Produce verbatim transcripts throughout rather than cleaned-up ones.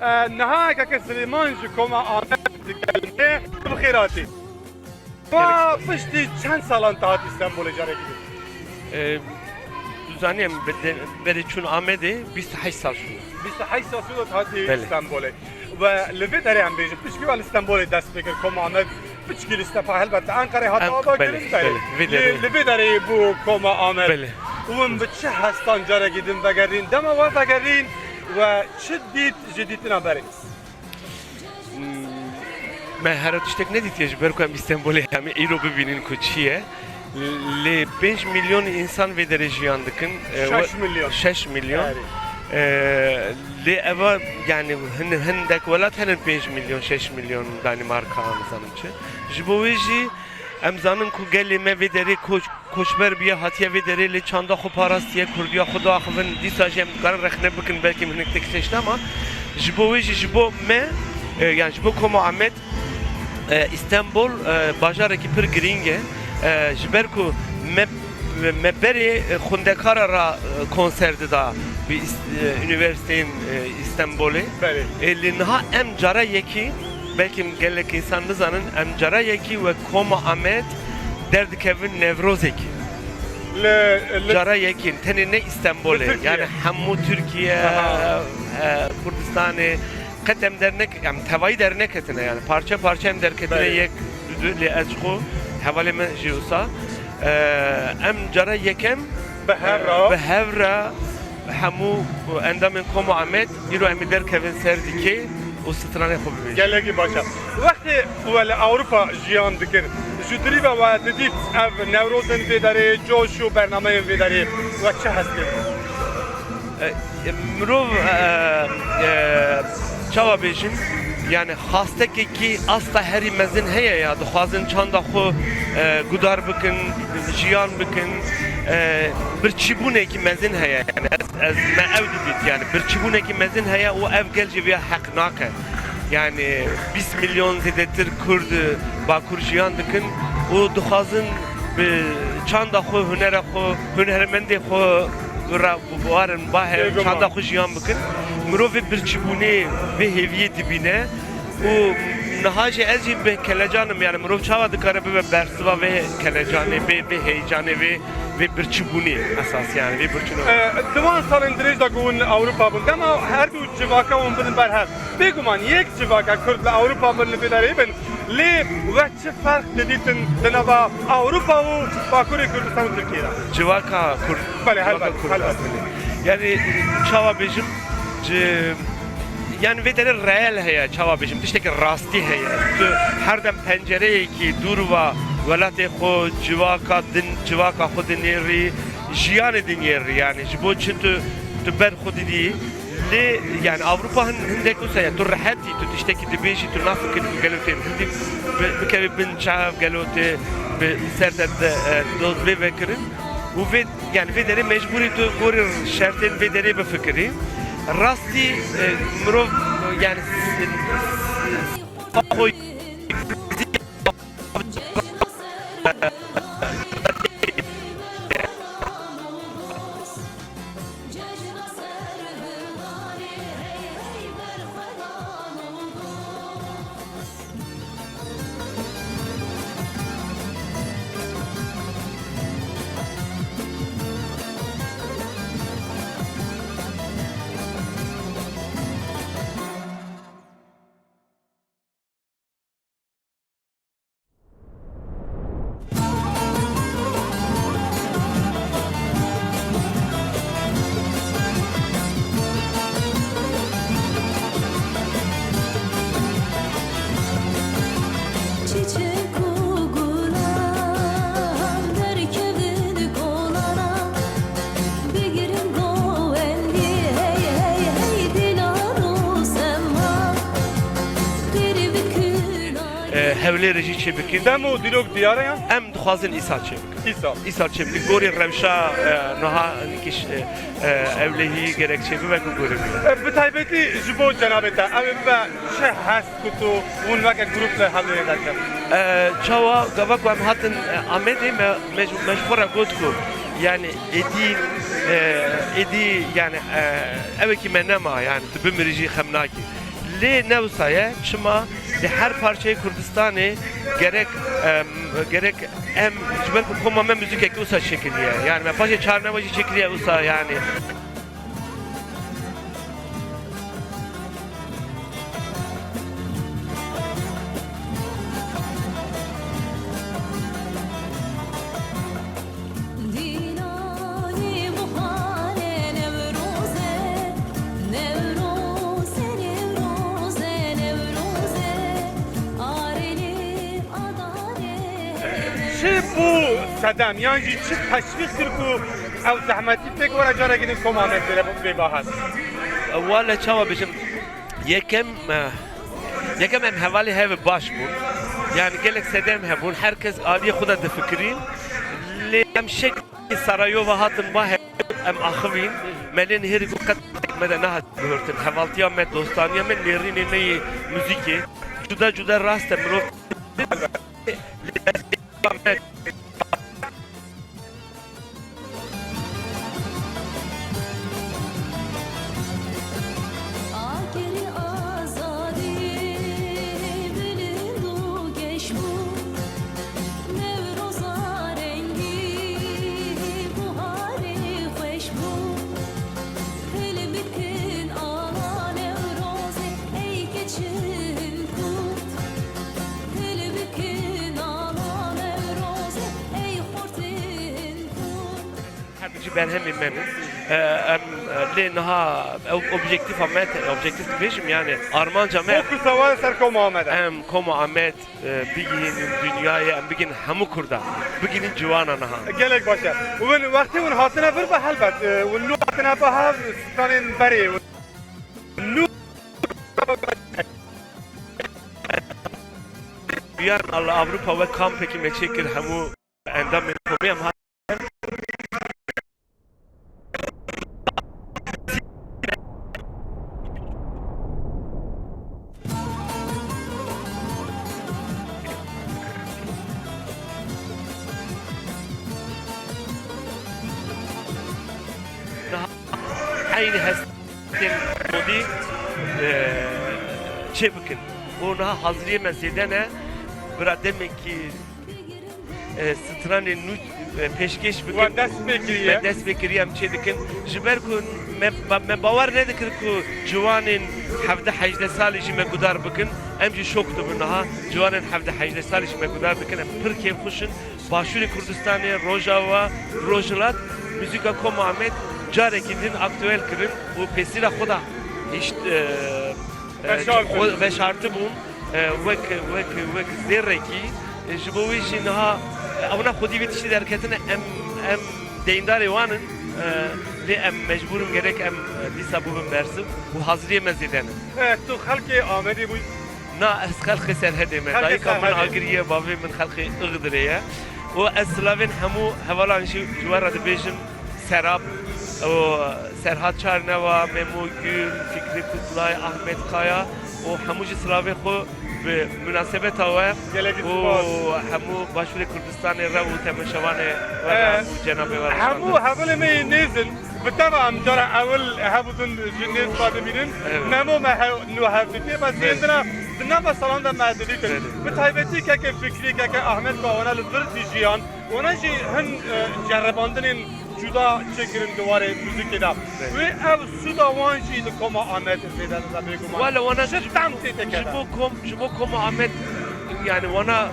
E, niha keke Silêman ji Koma Amed digel me, bi xêr hatî. Wa piştî çend salan te hatî Stenbolê carekî din? E, tu zanî em bi de-, berê çûn Amedê bîst û heşt sal şûn. Bîst û heşt sal şûn hatî Belê. Stenbolê. Ve li vê derê em bêjin, pişkî we li Stenbolê dest pê kir, Koma Amed, pişkî li Stefa helbet li Enqerê hat Enq-, ava belê, kirin, belê. Belê, vê Lê derê. Li vê derê bû Koma Amed. Belê. Hûn bi çi hestan carekî din vegerîn? Dema we vegerîn we çi dît ji dîtina berê? Hmm, me hera tiştek nedîtiye ji ber ku em Îstenbolê em ê îro bibînin ku çi ye. Lê pênc milyon însan vê derê jiyan dikin. E, Şeş we-, milyon. Şeş milyon. Erê. E, lê eva, yani, hin-, hindek welat hene pênc milyon, şeş milyon Danîmarka, nizanim çi. Ji bo wê jî em zanin ku gelê me vê derê koç-, koçber bûye, hatiye vê derê, lê çanda xwe parastiye, kurdiya xwe diaxivin, dîsa jî em dikarin rexne bikin, belkî min hinek têkilî çêşt, ama ji bo wê jî, ji bo me, e, yani ji bo Koma Amed, e, Îstenbol, e, bajarekî pir girîng e. E, ji ber ku me, me berê, e, xwendekara ra, e, konser dida bi îs-, e, unîversîteyên, e, Îstenbolê. Belê. E, lê niha em cara yekî, belkî gelek însan nizanin, em cara yekî wek Koma Amed derdikevin Newrozekî. Li, li Cara yekî, tenê ne Îstenbolê, Li Tirkiye. Yani hemû Tirkiye, Aha. e, Kurdistanê, qet em dernek-, em tevayî derneketine, yani parçe parçe em derketine Belê. Yek, du, du, lê ez ji xwe hevalê min jî wisa. E, em cara yekem, Bi hev re. Bi hev re hemû endamên Koma Amed îro em ê derkevin ser dîkê û stranê xwe bibêjin. Gelekî baş e. Wextê we li Ewropa jiyan dikir, ji dirî ve we didît ev Newrozên vê derê, coş û bernameyên vê derê, we çi hestê? E, mirov, e, e, çawa bêjin, yani xastekekî asta herî mezin heye ya, dixwazin çanda xwe, e, gudar bikin, jiyan bikin, e, birçîbûnekî mezin heye, yani ez, ez me ew didît, yani birçîbûnekî mezin heye û ev gel jî vêya heq nake. Yani bîst milyon zêdetir Kurd Bakur jiyan dikin û dixwazin bi çanda xwe, hunera xwe, hunermendê xwe bira-, biwarin, bahev, Bêguman. Çanda xwe jiyan bikin. Mirov vê birçîbûnê, vê hêviyê dibîne û niha jî ez jî bi kelecan im, yani mirov çawa dikare bibe bersiva vê kelecanê, vê, vê heyecanê, vê, vê birçîbûnê esas, yani vê birçîbûnê. E, di wan salên dirêj de ku hûn li Ewropa bûn, dema her du civaka hûn bidin ber hev, bêguman yek civaka Kurd li Ewropa bin, li vê derê bin, lê we çi ferq didîtin di nava Ewropa û Bakurê Kurdistan û Tirkiyê de? Civaka Kurd, Belê, civaka helbet, Kurd helbet. Belê. Yani çawa bêjim, ci-, yani vê derê reel heye, çawa bêjim, tiştekî rastî heye. Tu her dem pencereyekî dûr va welatê xwe, civaka din, civaka xwe dinêrî, jiyanê dinêrî, yani ji bo çi tu, tu ber xwe didî. Lê, yani, Ewropa hin-, hindek wisa ye. Tu rehet î, tu tiştekî dibêjî, tu nafikirî ku gelo tê hindî bi-, bikevê bin çav, gelo tê bi ser te de, e, doz bê vekirin. Û vê, yani, vê derê mecbûrî tu gorî şertên vê derê bifikirî. Rastî, e, mirov, yani, s-, s-, s-, xwe Çiçek û gulan derkevin kolana, bigirin govendî hey, hey, hey, dilan û sema, pir bi kulan. E, Hewlêrê jî çêbikin. Dem û dîrok diyar e ya? Em dixwazin îsal çêbikin. Îsal. Îsal çêbikin. Gorî rewşa, e, niha nikiş, e, e, ewlehî gerek çêbibe ku gorî bibe. E, bi taybetî ji bo cenabê te, ew ê bibe çi hest ku tu hûn weke grûp li Hewlêrê derkevin? E, çawa gava ku em hatin, e, Amedê me, me ji, me ji xwe re got ku, yani, êdî, e, êdî, yani, e, ewekî me nema, yani, tu bimirî jî xem nakî. Lê ne wisa ye, çima li her parçeyê Kurdistanê gerek, em, gerek em, ji ber ku koma me muzîkekî wisa çêkiriye. Yani me paşê çarneva jî çêkiriye wisa yani. Dînanê buharê Newroze, Newroze, Newroze, Newroze, arê lê adarê. Çi bû sedem, yan jî çi teşwîq kir ku ew zehmetî pêk were carekî din Koma Amed bê, bê bahas? Wale çawa bêjim, yekem, eh, yekem em hevalê hev baş bûn. Yani gelek sedem hebûn, her kes aliyê xwe de difikirîn. Lê em şek Sarayova hatin ba hev, em axivîn. Me lê nihêrî ku qet me de nehat bihurtin. Hevaltiya me, dostaniya me nêrînê me yê muzîkê. Cuda cuda rast e mirov. Agirê azadî bilind û geş bû, Newroza rengî buharê xweş bû. Hilbikin ala Newrozê, ey keçin kurt. Hilbikin ala Newrozê, ey xortên kurt. Her du jî berhemên me ne. E, em, e, lê niha ew objektîfa me, objektîf dibêjim, yani armanca me Fokusa we ser Koma Amed e. Em Koma Amed, e, bigihînin dinyayê, em bigihînin hemû Kurdan. Bigihînin ciwana niha. Gelek baş e. Win wextê win hatine vir be helbet. E, win nû hatine bi hev stranên berê. Win nû Duyan li Ewropa wek kampekî me çêkir, hemû endamên komê em hat. Niha eynî hestên modî, e, çê bikin. Û niha haziriyê me zêde ne, bira demekî e, stranên nû, e, pêşkêş bikin. We dest pê kiriye. Me dest pê kiriye, em çê dikin. Ji ber ku me, me bawer nedikir ku ciwanên hevdeh hejdeh salî jî me gudar bikin. Em jî şok dibin niha. Ciwanên hevdeh hejdeh salî jî me gudar dikin. Em pir kêfxweş in. Başûrê Kurdistanê, Rojava, Rojhilat, muzîka Koma Amed carekî din aktuel kirin û pêsîra xwe da hişt, e, e, Veşartin. Xwe veşartibûn, e, wek, wek, wek zêrekî, e, ji bo wê jî niha, e, ewna xwedî vê tiştî derketine, em, em deyndarê wan in, e, lê em mecbûr in gerek em, e, dîsa bibin bersiv û haziriyê me zêde ne. E, tu xelkê Amedê bûyî? Na, ez xelkê Serhedê me. Xelkê Dayika min Serhedê. Agirî ye, bavê min xelkê Igdirê ye. Û ez silavên hemû hevalan jî ji we re dibêjim. Serap û Serhat Çarneva, Memo Gül, Fikri Kutlay, Ahmet Kaya û hemû jî silavê xwe bi munasebeta we Gelekî û spas. Hemû Başûrê Kurdistanê re û temaşevanê we re Ee, û cenabê we re hemû şandin. Hevalê me yê nêzin, bi te ve em cara ewil hebûtin ji nêz ve dibînin. Evet. Memo me he-, nû hev dîtiye, bes Evet. Yê dina di nava salan de me didîtin. Evet. Bi taybetî keke Fikrî, keke Ahmet ka wana li vir dijiyan. Wana jî hin, e, ceribandinên cuda çêkirin di warê muzîkê de. Evet. Wê ev sûda wan jî li Koma Amed zêde dibe bêguman. Wele wana Çi ji, tam tê ji tekeve? Bo kom, ji bo Koma Amed, yani wana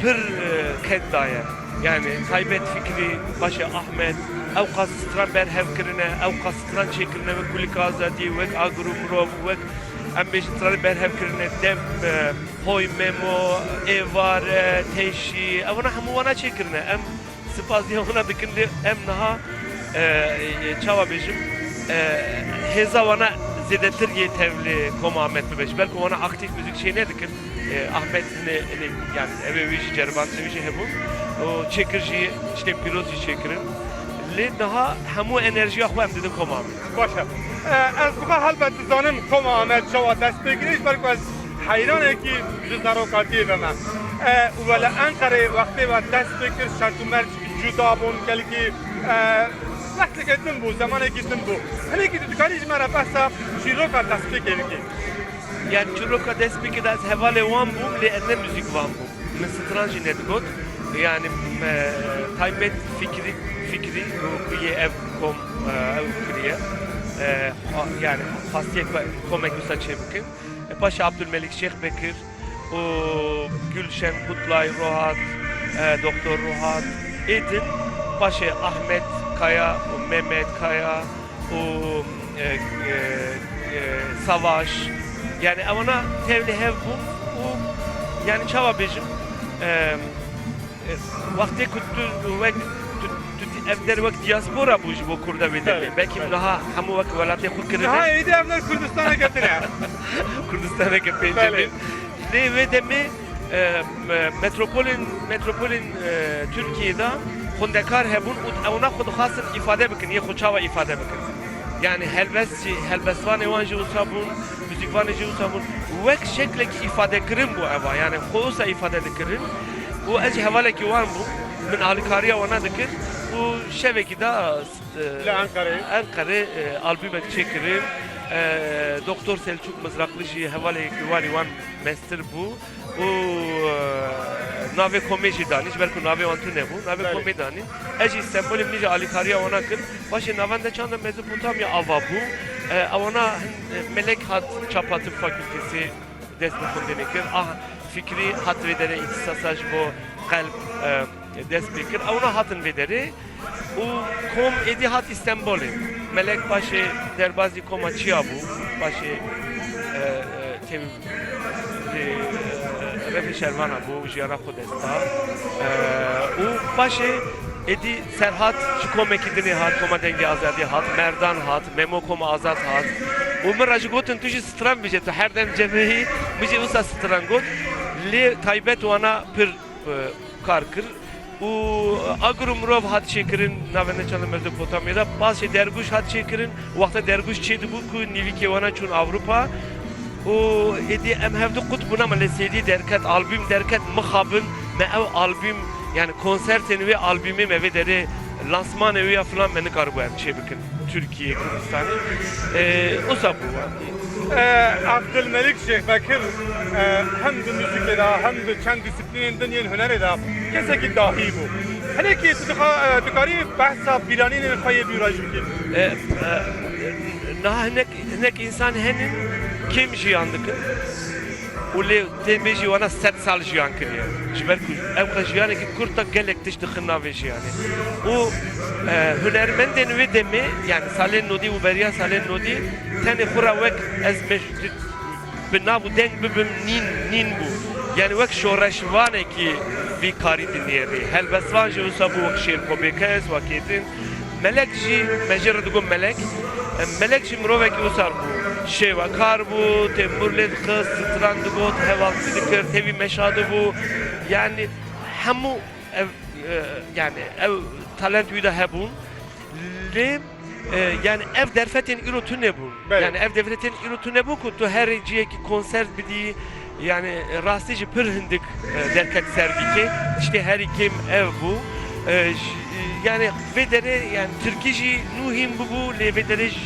pir, e, ked daye. Yani taybet Fikrî, paşê Ahmed, ew qas stran berhev kirine, ew qas stran çêkirine, wek Kulîka Azadî, wek Agro Mirov, wek em bêjin stranê berhev kirine, Dem, e, Hoy Memo, Êvar, e, Teşî, ewana hemû wana çêkirine. Em sipasiya wana dikin lê em niha, e, e, çawa bêjim, e, hêza wana zêdetir yê tevlê Koma Amed bibe. Ji ber ku wana aktîf muzîk çê nedikin, e, Ahmed hine, hine, yani evê wî jî ceribandinê wî jî hebû. Û çêkir jî, tiştên pîroz jî çêkirin. Lê niha hemû enerjiya xwe em didin Koma Amed. Baş e. E, ez bixwe helbet dizanim Koma Amed çawa dest pê kiriye, ji ber ku ez heyranekî ji zarokatiyê ve me. E, wele Enqerê wextê ve dest pê kir, şert û merc cuda bûn, gelkî, e, wexteke din bû, zemanekî din bû. Hinekî tu dikarî ji me re behsa çîroka destpêkê bikî? Yani çîroka dest pê kir de ez hevalê wan bûm, lê ez ne muzîkvan bûm. Min stran jî nedigot. Yani, e, taybet Fikrî, Fikrî, ku yê ev kom, e, ew kiriye. E, a-, yani xwestiye ku komek wisa çêbikin. E, paşê Abdulmelik Şêx Bekir û Gülşen Kutlay, Rohat, e, Doktor Rohat, ê din, paşê Ahmet Kaya û Mehmet Kaya û, e, e, e, Savaş. Yani ewana tevlî hev bûn û yani çawa bêjim, e, e, wextê ku tu wek, tu, tu, ev der wek diaspora bû ji bo Kurda wê demê. Belê, belkî niha hemû wek welatê xwe kirine. Niha êdî ev ne Kurdistaneke din e. Kurdistaneke pêncemîn. Belê. Lê wê demê, e, me-, metropolên, metropolên, e, Tirkiyê de xwendekar hebûn û ewna xwe dixwastin îfade bikin, yê xwe çawa îfade bikin. Yani helbest jî, helbestvanê wan jî wisa bûn, muzîkvanê jî wisa bûn. Wek şeklekî îfadekirin bû eva, yani xwe wisa îfade dikirin. Û ez jî hevalekî wan bûm, min alîkariya wana dikir û şevekî de, e, Li Enqereyê. Enqerê, e, albûmek çêkirin. E, Doktor Selçuk Mızraklı jî hevalekî walî wan mestir bû. Û, e, navê komê jî danî, ji ber ku navê wan tune bû, navê Belê. komê danî. Ez jî Stenbolê min jî alîkariya wana kir. Paşê navenda çanda Mezopotamya ava bû. E, ewana hin, e, Melek hat çapa tib fakültesi dest bi xwendinê kir. Ah, Fikrî hat vê derê îhtîsasa ji bo qelb, e, dest pê kir. Ewna hatin vê derê. Û kom êdî hat Îstenbolê. Melek paşê derbazî koma Çiya bû. Paşê, e, e, tevî, e, e, Refê Şervana bû, jiyana xwe dest da. E, û paşê êdî Serhat ji komekî dinê hat, Koma Dengê Azadiyê hat, Merdan hat, Memo Koma Azad hat. Û min re jî gotin, tu jî stran bije, tu her dem cem me yî. Min jî wisa stran got. Lê taybet wana pir, e, kar kir. Û agir û mirov hat çêkirin navenda çanda Mezopotamyê de. Paşê dergûş hat çêkirin. Wexta dergûş çêdibû ku nîvîkê wana çûn Ewropa. Û êdî em hevdu qut bûn, ama lê C D derket, albûm derket, mixabin me ew albûm, yani konsertên wê albûmê me vê derê lansmanê wê ya filan me nikaribû em çêbikin Tirkiyeyê, Kurdistanê. Ee, wisa bû. Ee, Abdulmelik Şêx Bekir, e, hem di muzîkê de hem di çend dîsîplînên din yên hunerê de kesekî dahî bû. Hinekî tu dixwa-, e, dikarî behsa bîranînên xwe yê bîraj bikî? E, e, niha hinek, hinek însan henin kêm jiyan dikin û lê tê bêjî wana sed sal jiyan kiriye. Ji ber ku ew qe jiyanekî kurt e, gelek tişt dixin navê jiyanê. Û, e, hunermendên wê demê, yani salên nodî û beriya salên nodî, tenê xwe re wek ez mej-, bi nav û deng bibim nîn, nîn bû. Yani wek şoreşvanekî vî karî dinêrî. Helbestvan jî wisa bû wek Şêrko Bêkes, wekî din. Melek jî me jê re digot Melek. Em, Melek jî mirovekî wisa bû. Şêwekar bû, têmbûr lê dixist, stran digot, hevaltî dikir, tevî meşa dibû. Yani hemû ev, e, yani ev talent wî de hebûn. Lê, e, yani ev derfetên îro tune bûn. Belê. Yani ev derfetên îro tune bûn ku tu her cihekî konsert bidî, yani rastî jî pir hindik, e, derket ser dîkê. Tiştê herî kêm ev bû. E, j-, yani vê derê yani tirkî jî nû hîn bibû, lê vê derê jî,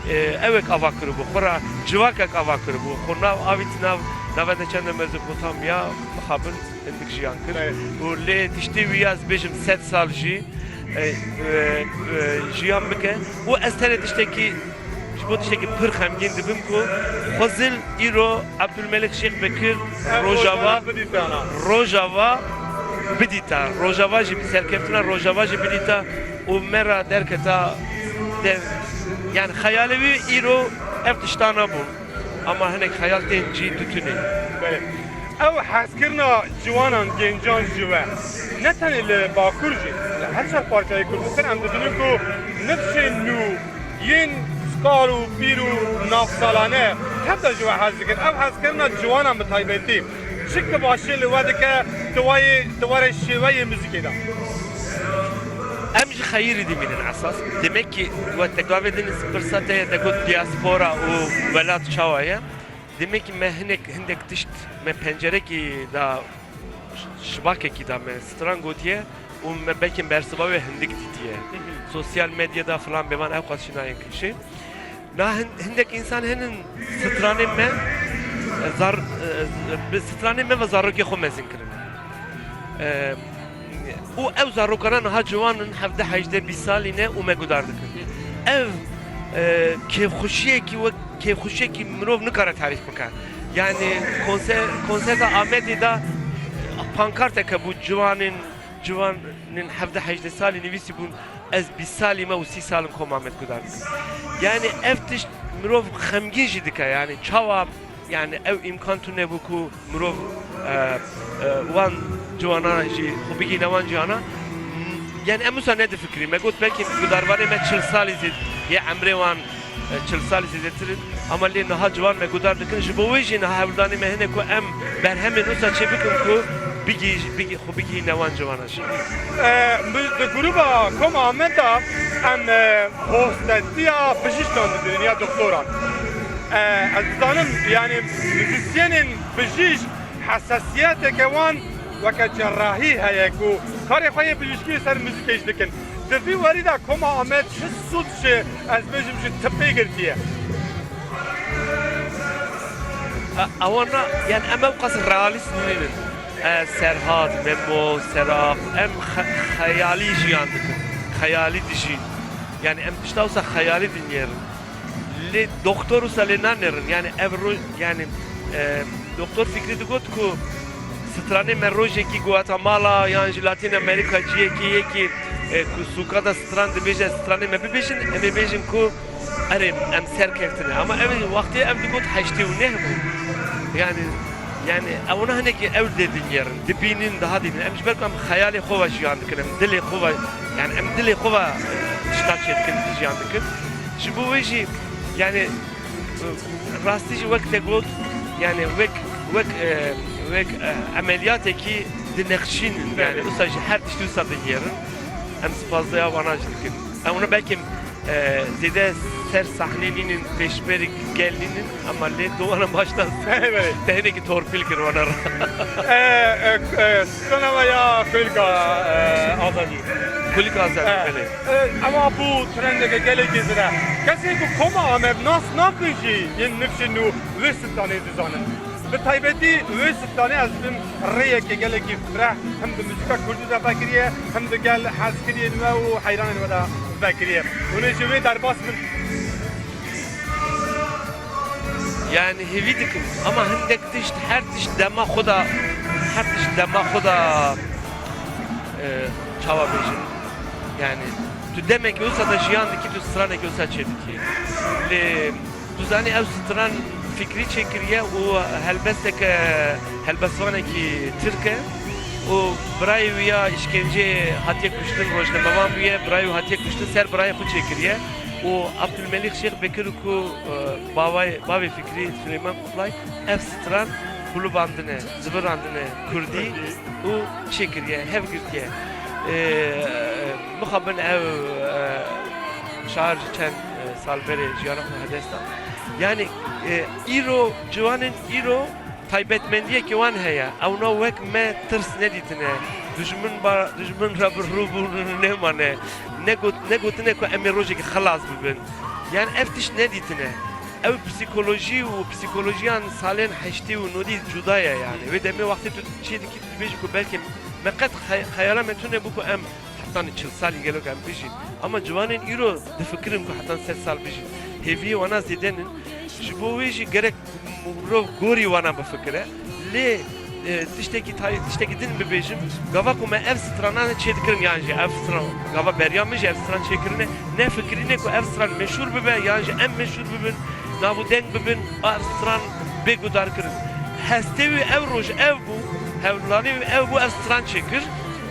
e, ewek ava kiribû. Xwe ra civakek ava kiribû. Xwe nav avît nav, navenda çanda Mezopotamya mixabin hindik jiyan kir. Evet. Û lê tiştê wî ya ez bêjim sed sal jî, e, e, e, jiyan bike. Û ez tenê tiştekî, ji bo tiştekî pir xemgîn dibim ku Xwezil îro Abdulmelik Şêx Bekir Ev Rojava, Rojava bidîtana. Rojava bidîta. Rojava jî bi serkeftina Rojava jî bidîta û me ra derketa dev. Yani xeyalê wî îro ev tiştana bû. Ama hinek xeyal tên cî tutunê. Belê. Ew hezkirina ciwanan, gencan ji we, ne tenê li Bakur jî, li her çar parçeyê Kurdistan em dibînin ku nifşên nû yên kal û pîr û navsalane heta ji we hez dikin. Ev hezkirina ciwanan bi taybetî çi kibaşî li we dike, di wayê, di warê şêweyê muzîkê de? Em ji xeyirî dimînin esas. Demek ki we te gavê din pirsa te ye, te got diaspora û welat çawa ye? Demek ki me hinek, hindek tişt, me pencerekî da, şibakekî da me stran gotiye û me belkî bersiva wê hindik dîtiye. Sosyal medyada filan bêvan ew qas jî nayên kişê. Na hin-, hindek însan hinin stranên me, Zar, e, bi stranê me ve zarokê xwe mezin kirin. E, û ew zarokana niha ciwan in, hevdeh hejdeh bîst salî ne û me gudar dikin. Ev, e, kêfxweşiyekî wek kêfxweşiyekî mirov nikare tarîf bike. Yani konser, konserta Amedê de pankarteke bû ciwanên, ciwanên hevdeh hejdeh salî nivîsî bûn, "Ez bîst salî me û sî sal in Kom Amed gudar dikim." Yani ev tişt mirov xemgîn jî dike. Yani çawa, yani ew îmkan tune bû ku mirov, e, e, wan ciwana jî xwe bigihîne wan ciyana. Yani em wisa nedifikirîn. Me got belkî gudarvanê me çil salî zêd-, yê emrê wan, e, çil salî zêdetir in. Ama lê niha ciwan me gudar dikin. Ji bo wê jî niha hewldanê me hene ku em berhemên wisa çê bikin ku bigî-, bigî-, xwe bigihîne wan ciwana jî. E, bi, di gruba Kom Amed de em, e, hostetiya bijîşkan didin ya doktoran. E, ez dizanim, yani muzîsyenên bijîşk hesasiyeteke wan weke cerrahî heye ku karê xwe yê bijîşkî ser muzîkê jî dikin. Di vî werî de Koma Amed çi sûd ji, ez bêjim, ji tibê girtiye? E, ewana, yani em ew qas realîst nînin. E, Serhat, Memo, Serap, em xe-, xeyalî jiyan dikin. Xeyalî dijîn. Yani em tişta wisa xeyalî dinêrin. Lê doktor wisa lê nanêrin. Yani ev ro-, yani, e, doktor Fikrî digot ku stranê me rojekî Guatemala yan ji Latîn Amerika ciyekê yekê, e, ku sûka de stran dibêje, stranê me bibêjin, em ê bêjin ku erê, em serkeftine. Ama ev wextê ev digot heştê û neh bû. Yani, yani ewna hinekî ew dê dinêrin, dibînin, daha dibînin. Em ji ber ku em xeyalê xwe ve jiyan dikin, em dilê xwe ve, yani em dilê xwe ve, e, tişta çêdikin, jiyan dikin. Ji bo wê jî, yani, e, rastî jî wek te got, yani wek, wek, e, wek, e, emeliyatekî dinexşînin. Yani, belê, wisa jî her tiştî wisa dinêrin. Em spasiya wana jî dikin. Em ona belkî, e, zêde ser sahnê nînin, pêşberî gel nînin, ama lê dowana baştan, belê, te hinekî torpîl kir wana re. E, e, e, strana ve ya Kulka, e, Azadî. Kulka Azadî, e, belê. E, ewa bû trendeke gelekî zira. Kesê ku Koma Amed nas nakin jî yên nifşên nû vê stranê dizanin. Bi taybetî wê stranê ez dibim rêyeke gelekî fireh him di muzîka kurdî de vekiriye, him di gel hezkiriyên we û heyranên we de vekiriye. Hûn ê ji wê derbas bin. Yani hêvî dikim, ama hindek tişt, her tişt dema xwe de, her tişt dema xwe de, e, çawa bêjim? Yani tu demekî wisa de jiyan dikî, tu stranekî wisa çêdikî. Lê tu zanî ev stran Fikrî çêkiriye û helbesteke, helbestvanekî tirk e û birayê wî ya îşkenceyê hatiye kuştin, rojnamevan bûye, birayê wî hatiye kuştin, ser birayê xwe çêkiriye û Abdulmelîk Şêx Bekir ku, e, bavay-, bavê Fikrî Silêman Kutlay ev stran kulubandine, zivirandine kurdî û çêkiriye, hev girtiye. E, mixabin ev, e, şair ji çend, e, sal berê jiyana xwe hedest da. Yani, e, îro, ciwanên îro taybetmendiyekî wan heye. Ewna wek me tirs nedîtine. Dijmin ba-, dijmin re bi rû bûn nemane. Negot-, negotine ku em ê rojekî xilas bibin. Yani ev tişt nedîtine. Ew psîkolojî û psîkolojiyan salên heştê û nodî cuda ye yani. Wê demê wextê tu çê dikî, tu dibêjî ku belkî me qet xey-, xeyala me tune bû ku em hetanî çil salî gelo em bijîn. Ama ciwanên îro difikirin ku hetan sed sal bijîn. Hêviyê wana zêde nin. Ji bo wê jî gerek mirov gorî wana bifikire. Lê, e, tiştekî tay-, tiştekî din bibêjim, gava ku me ev strana çêdikirin yan jî ev stran, gava beriya min jî ev stran çêkirine, nefikirîne ku ev stran meşhûr bibe yan jî em meşhûr bibin, nav û deng bibin, ev stran bê gudarkirin. Hestê wî ev roj ev bû, hewldanê wî ev bû, ev stran çêkir.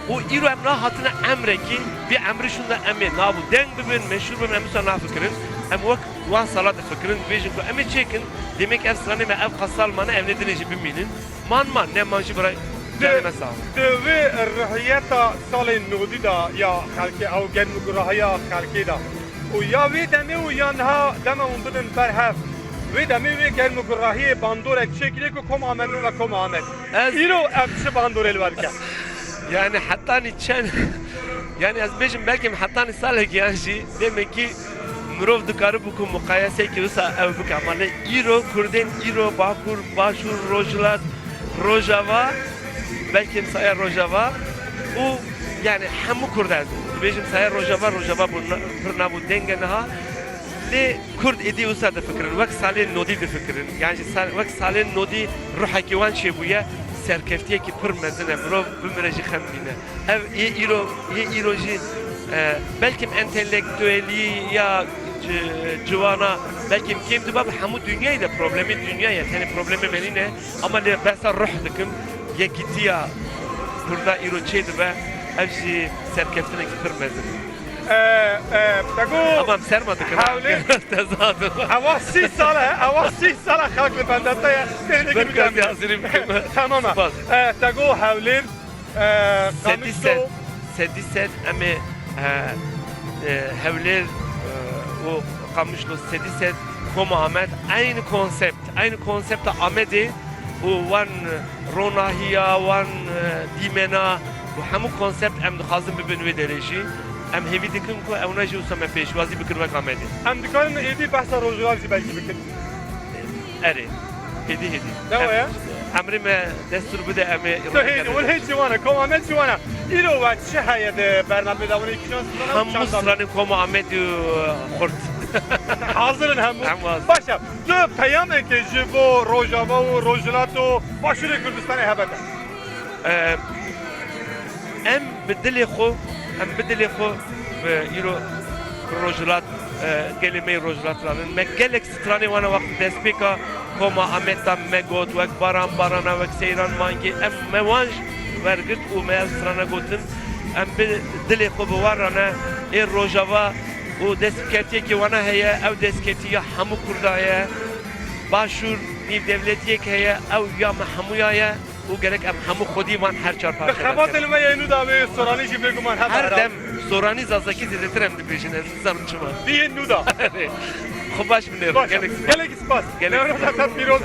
Û îro em nahatine emrekî, vî emrî şûnde em ê nav û deng bibin, meşhûr bibin, em wisa nafikirin. Em wek wan sala difikirin, dibêjin ku em ê çêkin, demek ev stranê me ev qas sal mane, em nê dinê jî bimînin. Man man, ne man jî bira, canê me sax. Di vê ruhiyeta salên nodî de ya xelkê, ew germgurahiya xelkê de. Û ya vê demê û ya niha dema hûn bidin ber hev. Vê demê wê germgurahiyê bandorek çêkirê ku Kom Amed ve Kom Amed. Ez Îro ev çi bandorê li we dike? Yani hetanî çend, yani ez bêjim belkî hetanî salekî yan jî demekî Mirov dikaribû ku muqayesekî wisa ew bike, ama lê îro Kurdên îro Bakur, Başûr, Rojhilat, Rojava, belkî saya Rojava û, yani, hemû Kurd ez dibêjim saya Rojava, Rojava bû, na-, pir nabû denge niha. Lê Kurd êdî wisa difikirin, wek salên nodî difikirin. Yani, ji sal-, wek salên nodî ruhekî wan çêbûye, serkeftiyekî pir mezin e. Mirov bimire jî xem nîne. Ev yê îro, yê îro jî, e, belkim entelektuelî ya ci-, ciwana belkim kêm diba, bi hemû dinyayê de problemê dinya ye, tenê problemê me nîne. Ama lê behsa ruh dikim, yekîtiya Kurda îro çê dibe, ev jî serkeftinekî pir mezin e. E, e, te got Ama em serma dikin, Hewlêr. Tezad. Ewa sî sal e, ewa sî sal e xelk li benda te ye. Têrê Ber nekir kazî hazirî bikim. Tamam e. Spas. E, te got Hewlêr, e, Sedî sed, Qamişlo. Sedî sed em ê, e, e, Hewlêr, e, û Qamişlo sedî sed Koma Amed, eynî konsept, eynî konsepta Amedê û wan ronahiya, wan, e, dîmena û hemû konsept em dixwazin bibin wê derê jî. Em hêvî dikin ku ewna jî wisa me pêşwazî bikin wek Amedê. Em dikarin êdî behsa Rojava jî belkî bikin. Erê. Hêdî hêdî. Ne o ya? Emrê me destûr bide, em ê Tu hêdî, û hê ciwan e, Koma Amed ciwan e. Îro we çi heye di bernameyê de, hûn ê kîjan stranê û Hemû çanda stranên Koma Amedê û xurt. Hazir in hemû? Hemû hazir. Baş e. Tu peyamekê ji bo Rojava û Rojhilat û Başûrê Kurdistanê hebe te? Em, em bi dilê xwe, em bi dilê xwe bi îro bi Rojhilat, e, gelê me yê Rojhilat ranin. Me gelek stranê wana wextî destpêka Koma Amed da me got, wek Baran Barana, wek Seyran Mangê. Em me wan jî wergirt û me ev strana gotin. Em bi dilê xwe bi wan rane. Ê Rojava û destkeftiyekê wana heye, ew destkeftiya hemû Kurda ye. Başûr nîvdewletiyek heye, ew ya me hemûya ye. û gerek em hemû xwedî van her çar parçe Bi xebatê li me yê nû da wê soranî jî bêguman hebe Her herhalde. dem soranî zazakî zêdetir em dibêjin, ez nizanim çima. Diyê nû da. Xwe baş binêrin, Baş. gelek spas. Gelek Newroza te pîroz